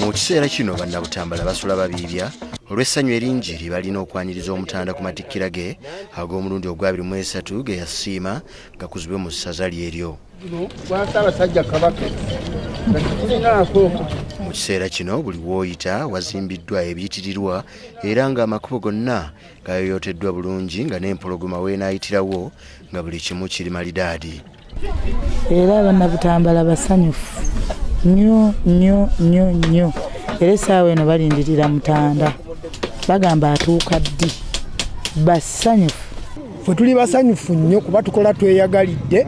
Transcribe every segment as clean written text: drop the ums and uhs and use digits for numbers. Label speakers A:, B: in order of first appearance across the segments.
A: Mu kiseera kino bannabutambala basula babiibya olw'essanyu eringi lye balina okwaniriza omutanda ku matikkira ge ag'omulundi ogwa 23 ge yasiima gakuzibwe mu ssaza lyeryo. Mu kiseera kino buli w'oyita wazimbiddwa ebiyitirirwa era ng'amakubo gonna gayoyooteddwa bulungi nga n'empologoma weenaayitirawo nga buli kimu kiri malidaadi.
B: Era bannabutambala basanyufu nnyo nnyo nnyo nnyo, era essaawa eno balindirira mutanda, bagamba atuuka ddi, basanyufu.
C: Ffe tuli basanyufu nnyo kuba tukola tweyagalidde,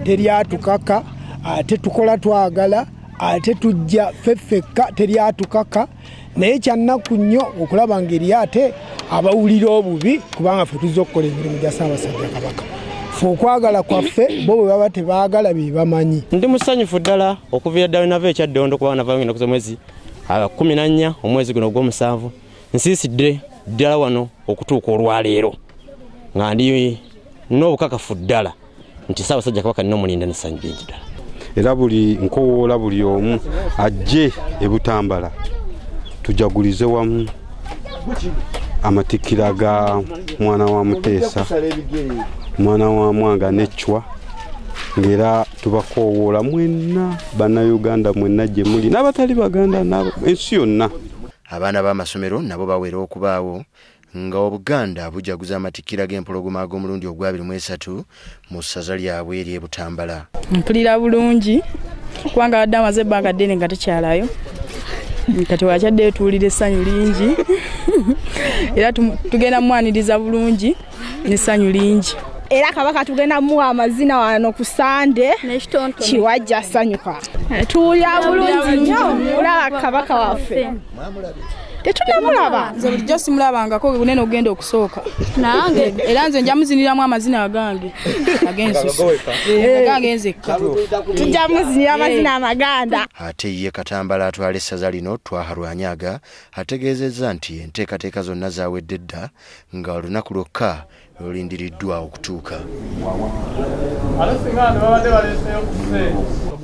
C: teryatukaka, ate tukola twagala, ate tujja ffe ffekka, teryatukaka. Naye kyannaku nnyo okulaba ngeri ate abawulira obubi kubanga ffe tuzze okukola emirimu gya Ssaabasajja Kabaka. Ffe okwagala kwaffe bo bwe baba tebaagala bye bamanyi.
D: Ndi musanyufu ddala okuviira ddala nava ekyaddondo kubanga navayo ngenda kuza omwezi 14 omwezi guno ogw'omusanvu, nsiisidde ddala wano okutuuka olwaleero nga ndi n'obukakafu ddala nti Ssaabasajja Kabaka nina omulinda n'essanyu lingi ddala.
E: Era buli nkowoola buli omu ajje e Butambala tujagulize wamu amatikkira ga mwana wa Muteesa, mwana wa Mwanga n'Echwa, ng'era tubakoowoola mwenna Bannayuganda mwenna gye muli n'abatali Baganda ensi yonna.
A: Abaana b'amasomero nabo bawera okubaawo nga Obuganda bujaguza amatikkira g'empologoma ag'omulundi ogwa 23 mu ssaza lyabwe ery'e Butambala.
F: Mpulira bulungi kubanga abadde amaze ebbanga ddene nga tekyalayo, kati wakyaddeyo tuwulira essanyu lingi era tugenda mwaniriza bulungi n'essanyu lingi.
G: Era Kabaka tugenda muwa amazina wano ku Sande kiwajja asanyuka. Tuwulira bulungi nnyo kulaba Kabaka waffe. Tetunamulaba.
F: Nze bulijjo simulabangako bunene ogenda okusooka. Nange era nze nja muziniramu amazina agange ag'ensusu. Agange nzekka.
G: Tujja muzinira amazina amaganda.
A: Ate ye Katambala atwala essaza lino Twaha Lwanyaga ategeezezza nti enteekateeka zonna zaawedde dda nga olunaku lwokka lulindiriddwa okutuuka.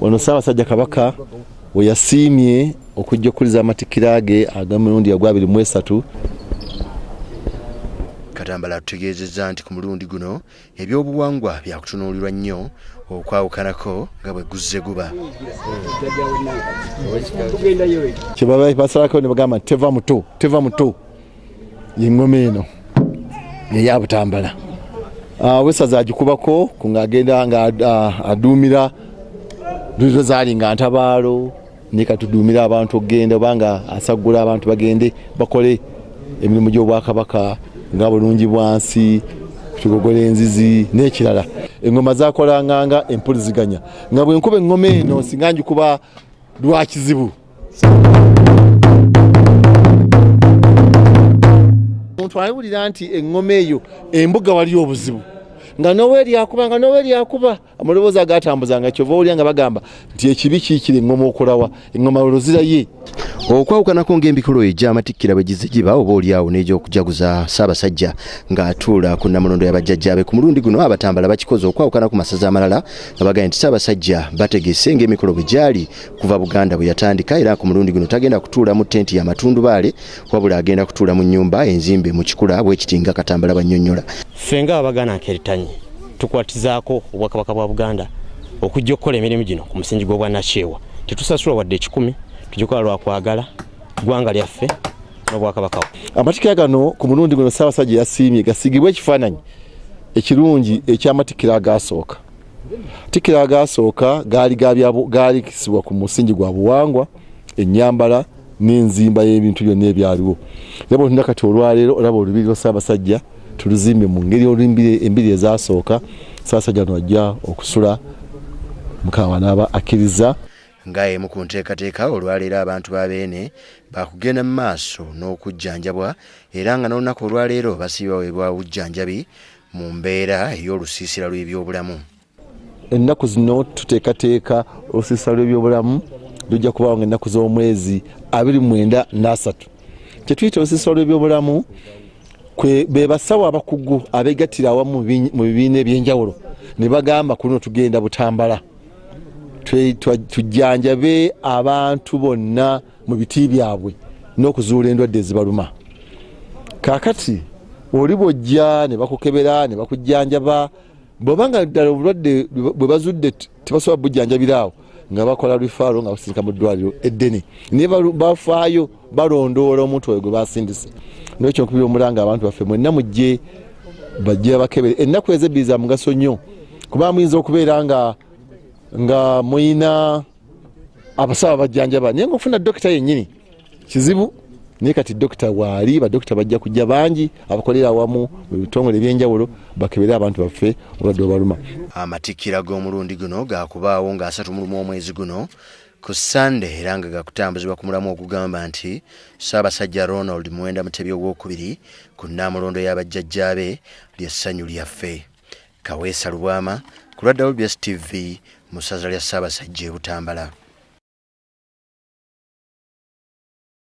H: Wano Ssaabasajja Kabaka we yasiimye okujja okuliza amatikkira ge ag'omulundi ogwa 23.
A: Katambala atutegeezezza nti ku mulundi guno ebyobuwangwa byakutunuulirwa nnyo okwawukanako nga bwe guzze guba.
H: Kye baba basalako ne bagamba nti teva muto, teva muto, y'engoma eno eya Butambala. Owessaza agikubako ng'agenda nga aduumira luzo zaali nga ntabaalo ne katuduumira abantu okugenda obanga asaggula abantu bagende bakole emirimu gy'obwakabaka nga bulungi bwansi, kutugogola enzizi n'ekirala. Engoma zakolanga nga empuliziganya nga bwe nkuba engoma eno singa njikuba lwa kizibu. Omuntu awulira nti engoma eyo embuga wali obuzibu nga noweri akuba nga noweri akuba amaloboozi agatambuzanga kyova owulira nga bagamba nti ekibi kiikiri engoma okulawa engoma oluzira ye.
A: Okwawukanako ng'emikolo egy'amatikkira bwe gizze giba oba oliawo n'egy'okujaguza Ssaabasajja ng'atuula ku nnamulondo y'abajjajjaabe, ku mulundi guno Abatambala bakikoze okwawukana ku masaza amalala nga bagambye nti Ssaabasajja bategese ng'emikolo bwe gyali kuva Buganda bwe yatandika, era ku mulundi guno tagenda kutuula mu tenti y'amatundubaale wabula agenda kutuula mu nnyumba enzimbe mu kikula bwe kiti nga Katambala bannyonnyola.
D: Ffe ng'Abaganda nkeretanyi tukwatizaako Obwakabaka bwa Buganda okujja okukola emirimu gino ku musingi gw'obwannakyewa. Tetusasula wadde 10, tugikola lwa kwagala ggwanga lyaffe n'Obwakabaka.
H: Amatikkira gano ku mulundi guno Ssaabasajja yasiimye gasigibwe ekifaananyi ekirungi eky'amatikkira agaasooka. Amatikkira agaasooka gaali gaalikisibwa ku musingi gwa buwangwa, ennyambala n'enzimba y'ebintu byonna ebyaliwo. Era bw'otunula kati olwaleero olaba olubiri lwa Ssaabasajja tuluzimbe mu ngeri embiri ezasooka. Ssaabasajja no ajja okusula Mukama n'aba akkiriza.
A: Nga emu ku nteekateeka olwaleero abantu ba Beene bakugenda mu maaso n'okujjanjabwa era nga n'olunaku olwaleero basiiba baweebwa bujjanjabi mu mbeera ey'olusiisira lw'ebyobulamu.
H: Ennaku zino tuteekateeka olusiisira lw'ebyobulamu lujja kubaawo ng'ennaku z'omwezi 29 na 3. Kye tuyita olusiisira lw'ebyobulamu be basawo abakugu abeegattira awamu mu bibiina eby'enjawulo ne bagamba kuno tugenda Butambala tujjanjabe abantu bonna mu biti byabwe n'okuzuula endwadde ezibaluma. Kaakati oli bw'ojja ne bakukebera ne bakujjanjaba, bw'obanga ddala obulwadde bwe bazudde tebasobola bujjanjabira awo, nga bakola referral nga basindika mu ddwaliro eddene, naye bafaayo balondoola omuntu oyo gwe basindise. N'ekyo nkubira omulanga abantu baffe mwenna mujje, bajje bakebere. Ennaku ezebbiri za mugaso nnyo, kuba muyinza okubeera nga muyina abasawo abajjanjaba, naye ng'ofuna dokita yennyini kizibu. Naye kati dokita waali, badokita bajja kujja bangi abakolera awamu mu bitongole ebyenjawulo bakebere abantu baffe obulwadde obubaluma.
A: Amatikkira g'omulundi guno gakubaawo nga 31 omwezi guno ku Sande, era nga gakutambuzibwa ku mulamu ogugamba nti Ssaabasajja Ronald Muwenda Mutebi owokubiri ku Nnamulondo y'abajjajjaabe ly'essanyu lyaffe. Kaweesa Lubwama ku lwa WBS TV mu ssaza lya Ssaabasajja e Butambala.